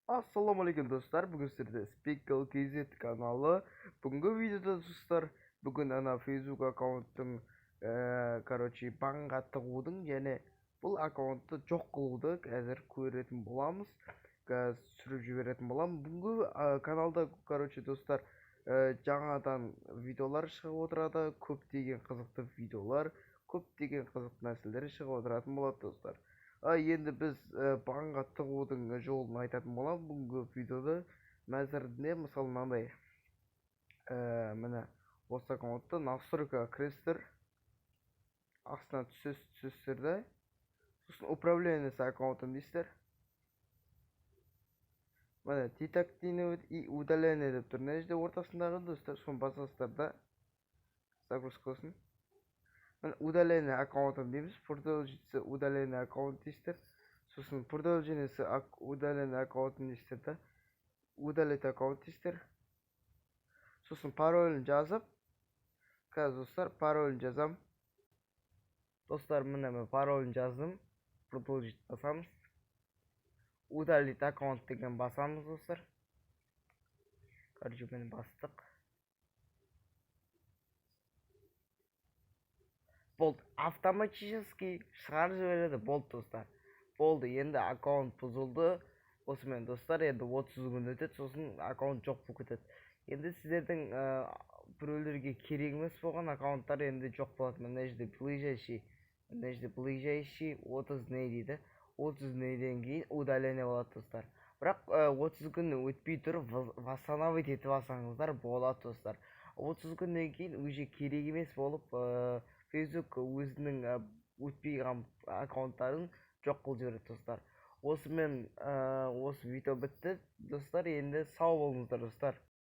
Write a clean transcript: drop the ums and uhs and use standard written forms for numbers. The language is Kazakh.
Ассалаумағалейкум, достар! Бүгін сіздерде Speakel KZ каналы. Бүгінгі видеода, достар, бүгін ана Facebook аккаунттың короче, банға тығудың және бұл аккаунтты жоқ қылуды қазір көретін боламыз, қазір түсіріп жіберетін боламын. Бүгінгі каналда, короче, достар, жаңадан видеолар шығып отырады, көптеген қызықты видеолар, көптеген қызықты нәрселер шығып отыратын болады, достар. Енді біз банға тығудың жолын айтатын боламын бүгінгі видеода. Мәзірінде, мысалы, мынандай, міне, осы аккаунтты настройкаға кіресіздер, астына түсесіздер да, сосын «Управление с аккаунтом» дейсіздер. Міне, «Деактивировать и удаление» деп тұр мына жерде ортасындағы, достар, соны басасыздар да, загрузка болсын. Міне, «Удаление аккаунтом» дейміз, «Продолжить удаление аккаунт» дейсіздер, сосын «Продолжение удаление аккаунтом» дейсіздер да, «Удалить аккаунт» дейсіздер. Сосын паролін жазып, қазір, достар, паролін жазам. Достар, міне, мен паролін жаздым, «Продолжить» басамыз, «Удалить аккаунт» деген басамыз, достар. Короче, міне, бастық, болды, автоматически шығарып жібереді. Болды, достар, болды, енді аккаунт бұзылды осымен, достар. Енді 30 күн өтеді, сосын аккаунт жоқ болып кетеді. Енді сіздердің біреулерге керек емес болған аккаунттар енді жоқ болады. Мына жерде ближайший, мына жерде ближайший 30 дней дейді, 30 днейден кейін удаление болады, достар. Бірақ 30 күн өтпей тұрып восстановить етіп алсаңыздар болады, достар. 30 күннен кейін уже керек емес болып, Facebook өзінің өтпей қалған аккаунттарын жоқ қылып жібереді, достар. Осымен осы видео бітті, достар. Енді сау болыңыздар, достар.